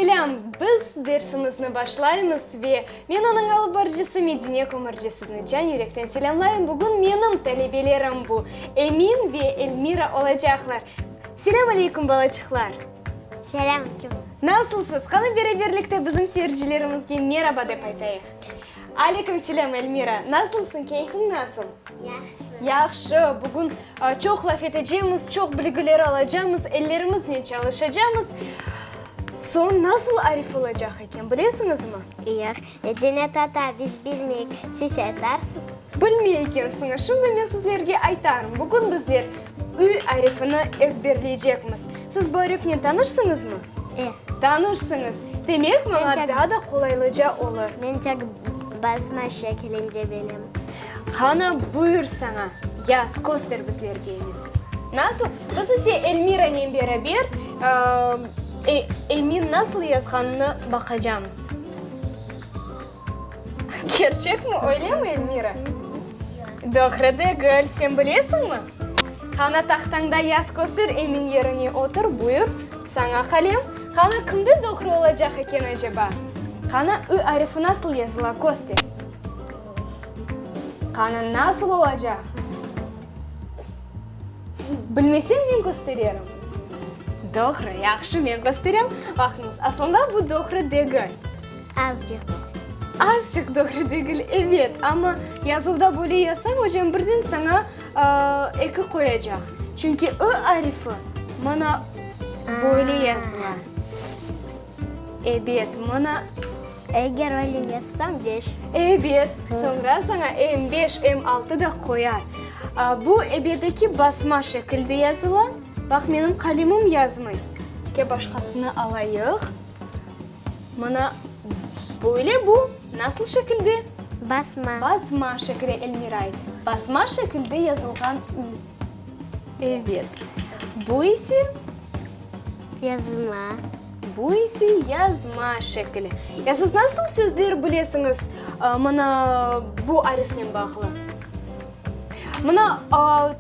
Selâm! Biz dersimizni başlaymız ve men onıñ alıp barıcısı Medine Kömürci sizni can yürekten selâmlayım. Bugün menim talebelerim bu Emin ve Elmira olacaqlar. Selâm aleyküm, balaçıqlar! Selâm aleyküm! Nasılsız? Qani beraberlikte bizim seyircilerimizge meraba dep aytayıq. Aleyküm selâm, Elmira! Nasılsıñ, keyfiñ nasıl? Yahşı. Yahşı. Bugün çoq laf etecemiz, çoq bilgiler alacamız, ellerimiznen çalışacamız. Soñ nasıl arif olacaq eken, bilesiñizmi? Yoq. Medine tata, biz bilmeyik, siz aytarsız. Bilmey ekensiñiz. Şimdi men sizlerge aytarım. Bugün bizler ü arifini ezberleycekmiz. Siz bu arifnen tanışsıñızmı? E. Tanışsıñız. Demek, maña daa da qolaylıca olur. Men tek basma şekilinde bilem. Qana, buyur saña, yaz, köster bizlerge, Emin. Nasıl? Biz ise Elmiranen beraber Emin nasıl yazğanını baqacamız. Kerçekmi, öylemi, Elmira? Doğru degil. Sen bilesiñmi? Qana, tahtañda yaz, köster, Emin yerine otur, buyur, saña qalem. Qana, kimde doğru olacaq eken, aceba? Qana, ı arifi nasıl yazıla, köster. Qana, nasıl olacaq? Bilmeseñ, men köstererim. Doğru, yahşı, men kösterem. Baqıñız, aslında bu doğru degil. Azcıq doğru. Azcıq doğru degil, ebet. Amma yazuvda böyle yazsañ, ocam birden saña eki qoyacaq. Çünki ı arifi mına böyle yazıla. Ebet, mına. Eger öyle yazsam, beş. Ebet, soñra saña em beş, em altı da qoyar. Bu ebedeki basma şekilde yazıla. Baq, menim qalemim yazmay. Ke başqasını alayıq. Mına böyle bu nasıl şekilde? Basma. Basma şekilde, Elmiray. Basma şekilde yazılğan ü. Ebet. Bu ise? Yazma. Bu ise yazma şekili. Ya siz nasıl sözler bilesiñiz, mına bu arifnen bağlı? Mına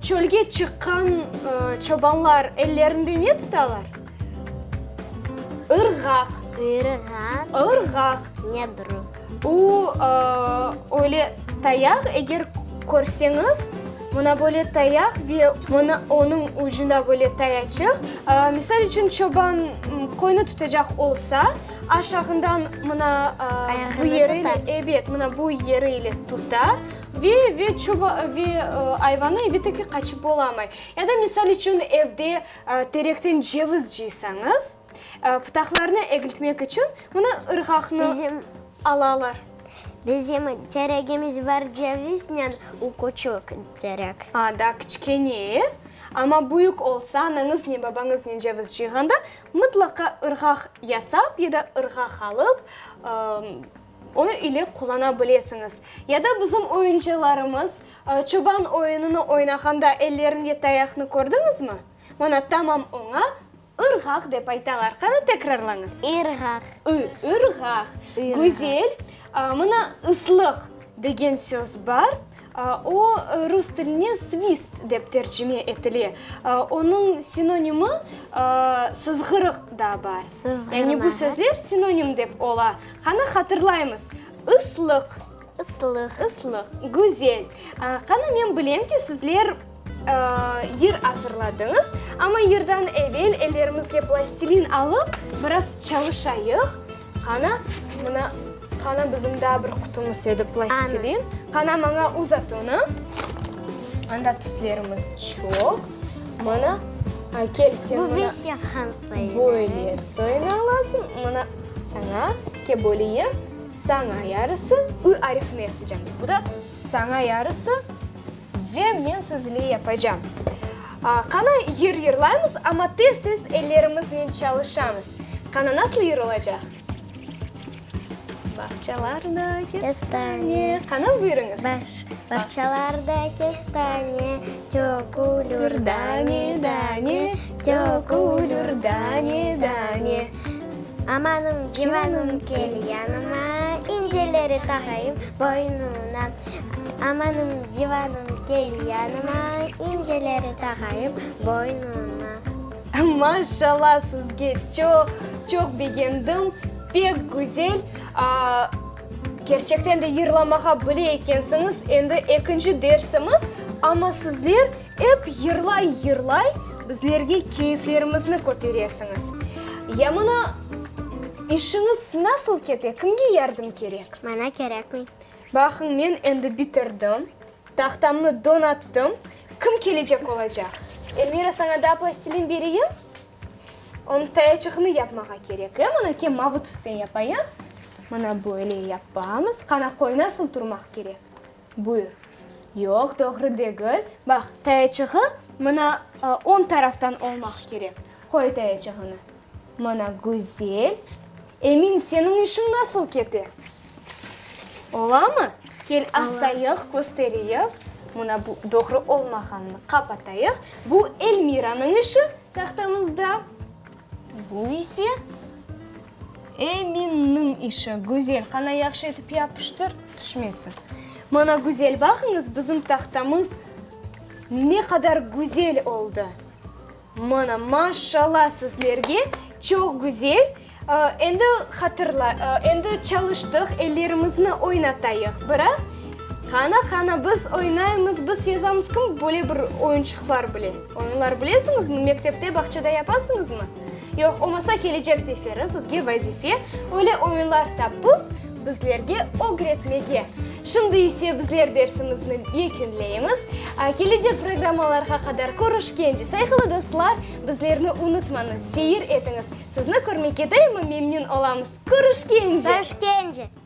çölge çıqqan çobanlar ellerinde ne tutalar? Irğaq. Irğaq. Irğaq. Nedir o? O, öyle tayaq, eger körseñiz, mına böyle tayaq ve mına onıñ ucunda böyle tayaçıq. Misal içün, çoban qoynı tutacaq olsa, aşağından mına bu yeri ile, ebet, mına bu yeri ile tuta ve, ve çoba, ve ayvanı elbette ki, qaçıp olamay. Ya da, misal içün, evde terekten ceviz cıysañız, Pıtaqlarnı egiltmek içün mına ırğaqnı alalar. Bizim teregimiz bar ceviznen, o küçük terek. A, daa kiçkene, amma büyük olsa, anañıznen, babañıznen ceviz cıyğanda, mıtlaqa ırğaq yasap ya da ırğaq alıp, onı ile qullana bilesiñiz. Ya da bizim oyuncılarımız çoban oyunını oynağanda ellerinde tayaqnı kördiñizmi? Mına tamam oña Irğaq dep aytalar. Qani tekrarlañız. Irğaq. I, ırğaq. Güzel. Mına ıslıq degen söz bar. O, rus tiline svist dep tercime etile. Onıñ sinonimi sızğırıq da bar. Sızğırmağa. Yani bu sözler sinonim dep ola. Qani hatırlaymız. Islıq. Islıq. Islıq. Güzel. Qani men bilem ki, sizler Yır azırladıñız, amma yırdan evel ellerimizge plastilin alıp, biraz çalışayıq. Qana, mına, qana bizim daa bir qutumız edi plastilin. Qana, maña uzat onı. Anda tüslerimiz çoq. Mına, kel sen mına. Bu biz yapqan soyunı. Böyle soyunı alasıñ. Mına, saña, ke böleyim. Saña yarısı, ü arifini yazacamız. Bu da saña yarısı. Ve men sizle yapacam. Qana yır yırlaymız, amma tez-tez ellerimiznen çalışamız. Qana nasıl yır olacaq? Bağçalarda kestane. Qana buyurıñız. Bağçalarda kestane, tökülür dane-dane, tökülür dane-dane. Amanım, civanım, kel yanıma, İnceleri taqayım boynuna. Amanım, civanım, kel yanıma, İnceleri taqayım boynuna. Maşallah sizge, çoq. Çoq begendim, pek güzel. Kerçekten de yırlamağa bile ekensiñiz. Endi ekinci dersimiz, amma sizler ep yırlay-yırlay bizlerge keyflerimizni köteresiñiz. Ya mına işiñiz nasıl kete, kimge yardım kerek? Maña kerekmey. Baqıñ, men endi bitirdim, tahtamnı donattım. Kim kelecek olacaq? Elmira, saña daa plastilin bereyim? Onıñ tayaçığını yapmağa kerek, e? Mına, kel, mavı tüsten yapayıq. Mına böyle yapamız. Qana, qoy, nasıl turmaq kerek? Buyur. Yoq, doğru degil. Baq, tayaçığı mına oñ taraftan olmaq kerek. Qoy tayaçığını. Mına, güzel. Emin, seniñ işiñ nasıl kete? Olamı? Kel, asayıq, köstereyik. Mına bu doğru olmağanını qapatayıq. Bu Elmiranıñ işi tahtamızda. Bu ise Eminniñ işi. Güzel, qana yahşı etip yapıştır, tüşmesin. Mana güzel, baqıñız, bizim tahtamız ne qadar güzel oldı. Mana, maşşalla sizlerge, çoq güzel. Endi hatırla, endi çalıştıq, ellerimizni oynatayıq biraz. Qana, qana, biz oynaymız, biz yazamız. Kim böyle bir oyunçıqlar bile? Oyunlar bilesiñizmi? Mektepte, bağçada yapasıñızmı? Yoq, olmasa kelecek seferi sizge vazife, öyle oyunlar tapıp, bizlerge ögretmege. Şimdi ise bizler dersimizni yekünleymiz. Kelecek programmalarğa qadar körüşkence, sayğılı dostlar, bizlerni unutmañız, seyir etiñiz. Sizni körmege daima memnün olamız. Körüşkence! Körüşkence!